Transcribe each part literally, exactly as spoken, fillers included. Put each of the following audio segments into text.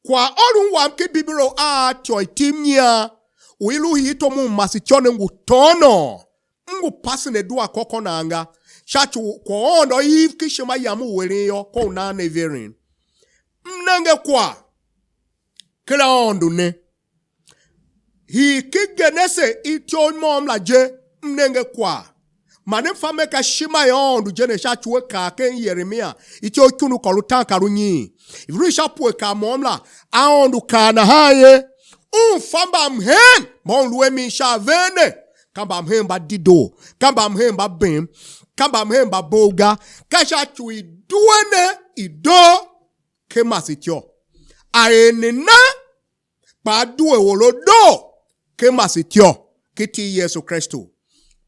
Kwaghôron wam ken Bibilo a ityô i tim nyian u i lu hii tom u masetyô ne ngu tôônoo. M ngu pasen a due kôkô nan ga, sha ci u kwagh u Aôndo iv ken ishima yam u eren yô, ka u nan ne iveren. M nenge kwagh ken Aôndo ne. Hii ken Genese ityough i môm la je, m nenge kwagh. Man m fa mer ka ishima i Aôndo je ne, sha ci u a kaa ken Yeremia ityough ikundu kar utaankarunyiin, ivur sha pue kar môm la, Aôndo kaa nahan ye: Un fa mbamhen mba un lu a mi sha a ven ne, ka mbamhen mba dedoo, ka mbamhen mba bem, ka mbamhen mba bov ga, ka sha ci u i due ne i doo ken masetyô. A er nena? Kpa a due or a doo ken masetyô, ken iti i Yesu Kristu.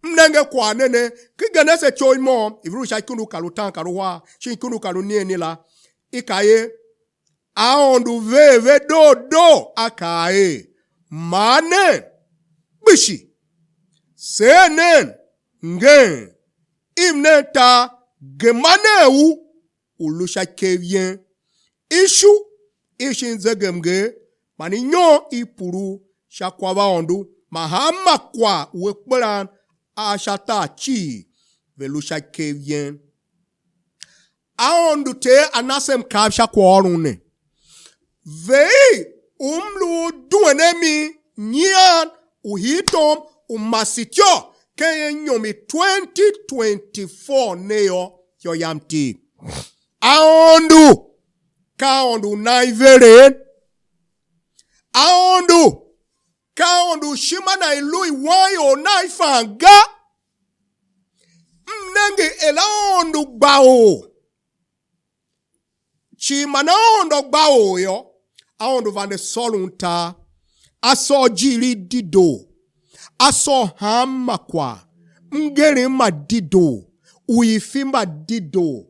M nenge kwagh ne ne, ken Genese ityough i môm, ivur sha ikundu kar utaankaruhar shin ikundu kar unieen la, i kaa er: Aôndo ver ve doo doo, a kaa er: Mar nen kpishi, ser nen ngeen, im nen tar, gema nen u u lu sha ikev yen, ishu i shin zegemnger man inyon i purugh sha kwagh va Aôndo, man hanma kwagh u a kperan a sha tar cii ve lu sha ikev yen. Aôndo Ter a na se mkav sha kwaghôron ne. Ver u m lu u duen a mi nyian u hiitom u masetyô ken inyom i twenty twenty-four ne yô, yô yam tig. Aôndo ka Aôndo u nan iveren. Aôndo ka Aôndo u ishima na i lu i wan ior na i fan ga. M nenge er Aôndo gba or. Cii man Aôndo gba or yô, Aôndo vande sôron tar, a sôr ijiir i dedoo, a sôr hanma kwagh, mngerem ma dedoo, uifi mba dedoo,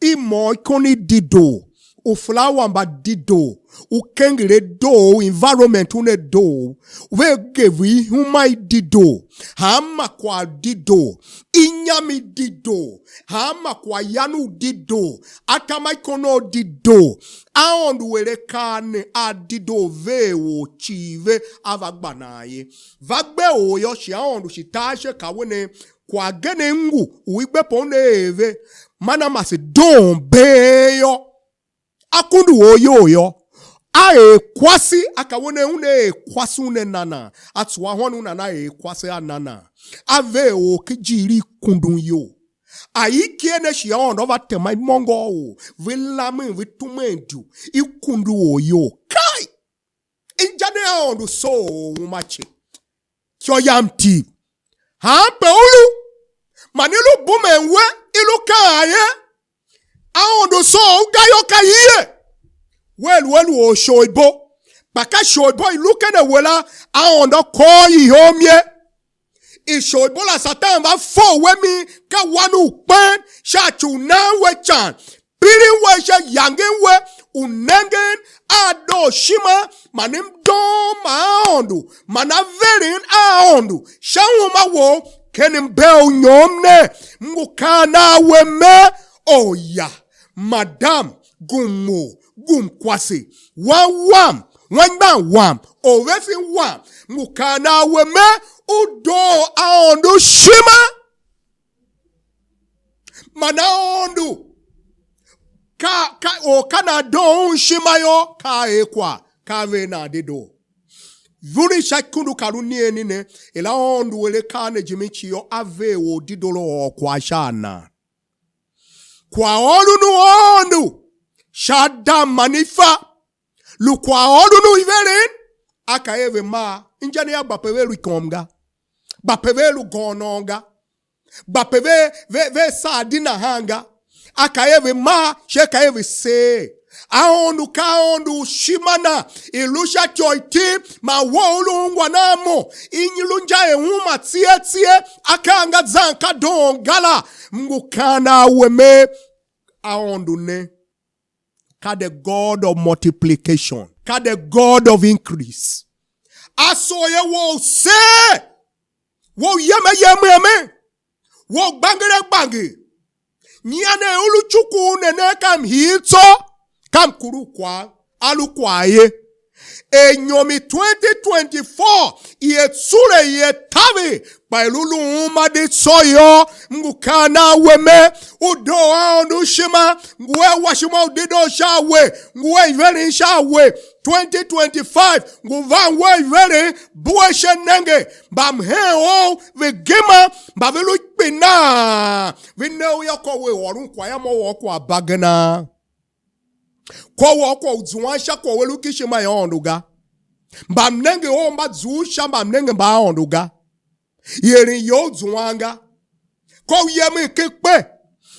imôôikon i dedoo, uflawa mba dedoo, ukenger a doo, u environment una doo, ve gev ihuma i dedoo, hanma kwagh dedoo, inyam i dedoo, hanma kwaghyan u dedoo, atamaikono a dedoo. Aôndo u er akaa ne a dedoo, ver or cii ve a va gba nan ye. Va gbe or yô, shi Aôndo shi tar ashe ka we ne, kwagh gen ngu u i gbe pe una er ve, man a mase doon been yô. Akundu or iyol yô, a er kwase, a ka we ne, una er kwase una na nan, a tsuwa hônon nana er kwase a na nan, a ver or ken ijiir i kundun iyol. A iker ne shi Aôndo a va tema imôngo a or, ve lamen, ve tumen idu, i kundu or iyol. Kai! Inja ne Aôndo soo or uma ce. Ityô yam tiv. Hanpe u lu, man i lu bumen we, i lu kaan ye, Aôndo soo u ga yô, ka ie. Wea lu a lu or isholibo, kpa ka isholibo i lu ken a we la, Aôndo kôr i ihom ye. Isholibo la Satan va fe we mi, ka wan u kpen sha ci u nan we ican, pirin we sha, yangen we u nengen a dooshima man mdoom ma Aôndo man averen a Aôndo sha uma wou ken mbe u nyom ne. M ngu kaan a we mer, oya, madam, gum or, gum kwase, wan wam, anmgbian wam, orvesen wam, m ngu kaan a we mer, u doo Aôndo ishima. Man Aôndo ka, ka, or ka nan doo un ishima yô, ka a er kwagh, ka a ver nan dedoo. Vuri sha ikundu kar u nieni ne, er Aôndo u er akaa ne jimin cii yô, a ver or dedoo la ôr kwagh sha a nan. Kwaghôron u Aôndo sha Adam man Ifa, lu kwaghôron u iveren, a ka er ve maa, inja ne yô, gba pe ve lu ikom ga, gba pe ve lu gôônon ga, gba pe ve, ve, ve saa di nahan ga, a ka er ve maa, shi a ka er ve seer. Aôndo ka Aôndo u ishima na i lu sha ityô i tim, man we u lu ungwan a mo, i nyi lu inja i uma tsie tsie, akaa nga zan ka doon ga la. M ngu kaan a we mer, Aôndo ne ka the God of multiplication, ka the God of increase. A soo ye we u seer, we u yem a yem yem, we u gbanger a gbanger. Nyian er u lu cuku u ne ne ka mhii tsô, ka mkurugh kwagh. a lu kwagh ye. Er inyom i twenty twenty-four i er tsule i er taver, kpa i lu lu uma di tsô yô, m ngu kaan a we mer, u doo Aôndo ishima, ngu a wa ishima u dedoo sha a we, ngu a iveren sha a we. Twenty twenty-five ngu van we iveren, bue she nenge, mbamhen ou ve gema, mba ve lu kpinan, ve ne u yô, ka we ôron kwagh yô, mo wô kwagh bagen a? Kwagh wou kwagh u zuan sha kwagh u a lu ken ishima i Aôndo ga. Mbamnenge ou mba zughul sha mbamnenge mba Aôndo ga. I eren you u zuan ga. Ka u yemen ken kpe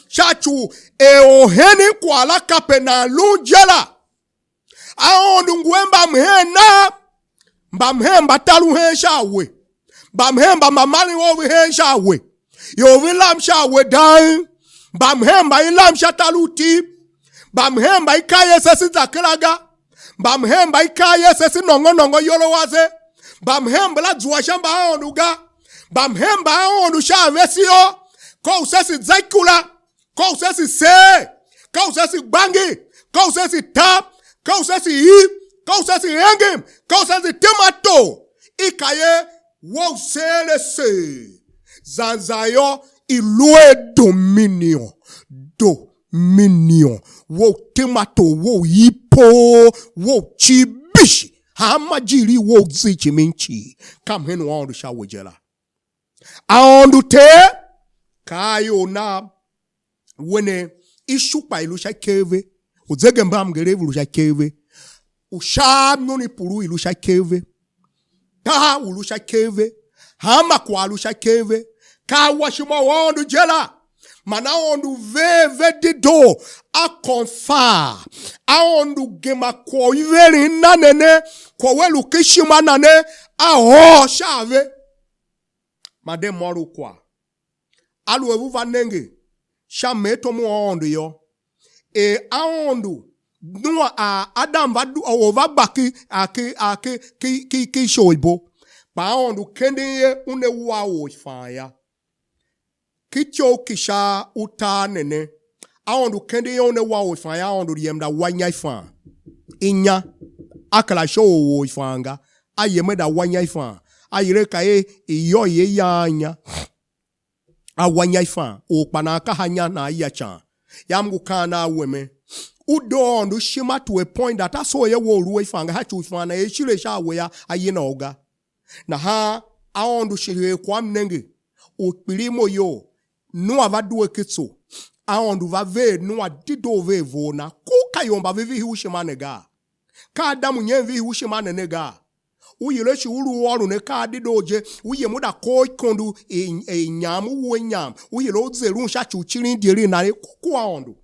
sha ci u er orhenen kwagh la kape nan lun je la. Aôndo ngu a mbamhen nav, mbamhen mba tar u hen sha a we, mbamhen mba mbamaren ou ve hen sha a we, ior ve lam sha a we dang, mbamhen mba i lam sha tar u Tiv, mbamhen mba i kar Yesu se za kera ga, mbamhen mba i kar Yesu se nôngo nôngo iyol a wase, mbamhen mbala zua sha mbaaôndo ga, mbamhen mba Aôndo sha a vese yô, ka u se se za ikula. Ka u se se seer, ka u se se gbangi, ka u se se tab, ka u se se iv, ka u se se engem, ka u se se tema tor. I ka ye, wou seer a seer. Zan zan yô, i lu a dominion, dominion. Wou tema tor, wou ipoo, wou cii bishi. Hanma ijiir i wou zin jimin cii, ka mhen u Aôndo sha we je la. Aôndo Ter, kaa a ior nav, we ne, ishu kpa i lu sha ikev ve, u zegembeamngerev u lu sha ikev ve, u sha mnyon i pulu i lu sha ikev ve, tahav u lu sha ikev ve, hanma kwagh lu sha ikev ve, ka a wa ishima u Aôndo je la, man Aôndo ver ve dedoo, a confirm, Aôndo gema kwagh u i veren na ne ne, kwagh u a lu ken ishima na ne, a ôr sha a ve. Man de m ôr u kwagh. Aluer u va nenge sha m er tom u Aôndo yô, er Aôndo, Noa a Adam va du-, or va gba ki, a ki, a ki, ki, ki, ki isholibo, kpa Aôndo kenden ye una wa or ifan yô. Ki ityough ki sha utar ne ne, Aôndo kenden ye una wa or ifan yô, Aôndo yem da wa inya ifan. Inya, a kera sha u or ifan ga, a yem a da wa inya ifan. A yila a kaa er, iyô i a yan inya. A wa inya ifan, or kpa nan kaha inya nan ya ican. Yam ngu kaan a we mer, u de Aôndo ishima to a point that a soo ye we u lu a ifan ga, sha ci u ifan na er shire sha a we yô, a yina u ga. Nahan Aôndo shi er kwagh m nenge, u kpiligh mo iyol, Noa va due ken tso, Aôndo va ver Noa dedoo ver vough na, ku ka ior mba ve vihi u ishima ne gaa? Ka Adamu nyen vihi u ishima ne ne gaa? U yila shi u lu ôron akaa dedoo je, u yem u da kor ikondo i, i inyam, u wue inyam, u yila u zerun sha ci u cirin idyelegh na ne, ku, ku Aôndo.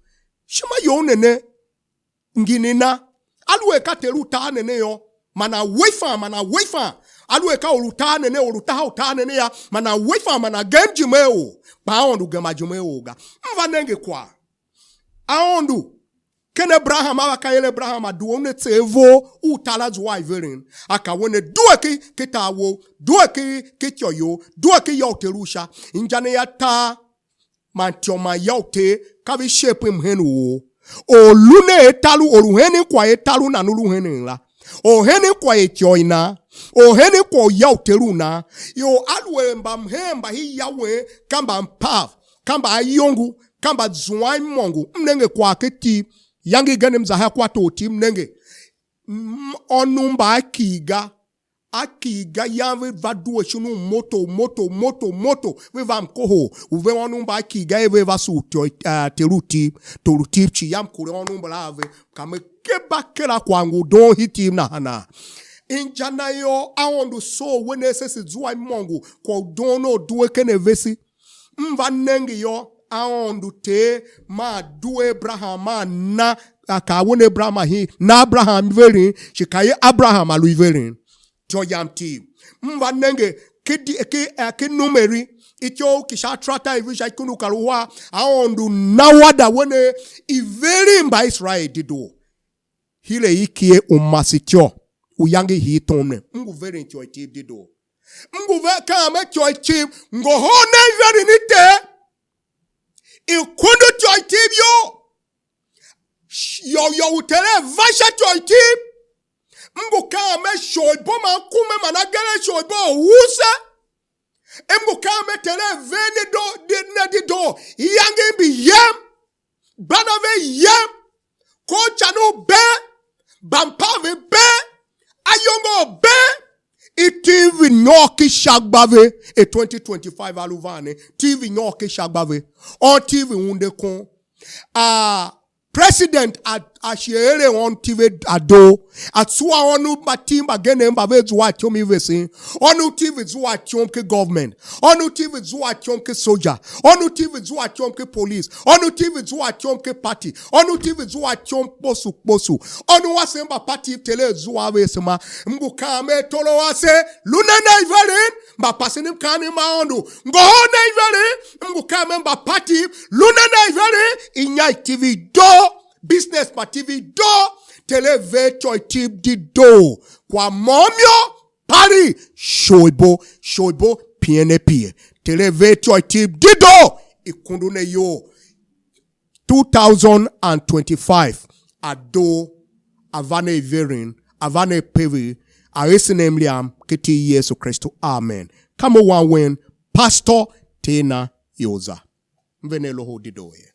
Ishima you ne ne, ngi ne na? Aluer ka ter u tar ne ne yô, man a we ifan, man a we ifan. Aluer ka or u tar ne ne, or u tahav u tar ne ne yô, man a we ifan, man a gem ijime i or, kpa Aôndo gema ijime i or ga. M va nenge kwagh. Aôndo, ken Abraham, a va kaa er Abraham a due, una tseegh vough u tar a zua a iveren. A kaa we ne, due ki, ki tar wou, due ki, ki ityô you, due ki ya u ter u sha. Inja ne ya tar man ityô man ya u ter, ka ve shape mhen u or. Or lu ne er tar u, or u henen kwagh er tar u nan u lu henen la. Or henen kwagh er ityô i nan. Or henen kwagh u ya u ter u nan. Ior aluer mbamhen mba hen ya wen, ka mbampav, ka mbaayongo, ka mba zuan imôngo. M nenge kwagh ken Tiv. Iyange igen m za ha kwa tor Tiv, m nenge. M ônov mba a kii ga. A kii ga yan ve va due shin u moto, moto, moto, moto. Ve va mkohol. U ve ônov mba a kii ga er ve va sugh tor, ah, ter u Tiv, tor u Tiv cii. Yam kure ônov mbala a ve. Ka me keba kera kwagh ngu u doon hitiv nahana? Inja na yô, Aôndo soo we ne ase se zua imôngo, kwagh u doon u due ken a vese. M va nenge yô, Aôndo Ter maa due Abraham, maa na, a kaa wen Abraham a hii, na Abraham iveren, shi ka ye Abraham a lu iveren. Ityô yam Tiv. M va nenge ki di-, ki, eh, ki Numeri, ityough ki sha trata i ve sha ikundu u kar uhar, Aôndo na wada wen iveren mba Iserael dedoo. Hire i kie u mase ityô, u yange i hii tom ne. M ngu veren ityô i Tiv dedoo. M ngu ve kaan me ityô i Tiv, ngohol nen iveren i Ter. I kundu ityô i Tiv you. Sh- yô, yô, u Tere va sha ityôitiv. M ngu kaan mer, sholibo man kume man ageren sholibo a use. M ngu kaan mer, Tere ver ne do, de, ne dedoo, iyange mbi yem, bana ve yem, kocha no be, bampa ve be, ayongo be, i TV nyôr ki sha gba ve, e twenty twenty-five a lu van ne, TV nyôr ki sha gba ve, on TV unde kon. A president a, a shi ere on TV a doo, a tsua ônov mba TV mbagenev mba ve zua a ityom i vesen, ônov TV zua a ityom ki government, ônov TV zua a ityom ki soja, ônov TV zua a ityom ki police, ônov TV zua a ityom ki party, ônov TV zua a ityom kposo kposo, ônov wase mba party Tere zua a ve asema. M ngu kaan mer, toro wase, lu nen a iveren, mba pasen mkaanem ma Aôndo, ngohol nen iveren. M ngu kaan mer, mba party, lu nen a iveren, inya i TV i doo, business mba TV i doo, Tere ver ityôitiv dedoo, kwagh môm yô, pari, sholibo, sholibo, pien a pie, Tere ver ityôitiv dedoo, i kundun ayol. Two thousand and twenty-five, a doo, a va ne iveren, a va ne pever, a ese ne mliam, ken iti i Yesu Kristu. Amen. Ka mo wan wen, Pastor Tina Yoza. M ve ne Loho u Dedoo ye.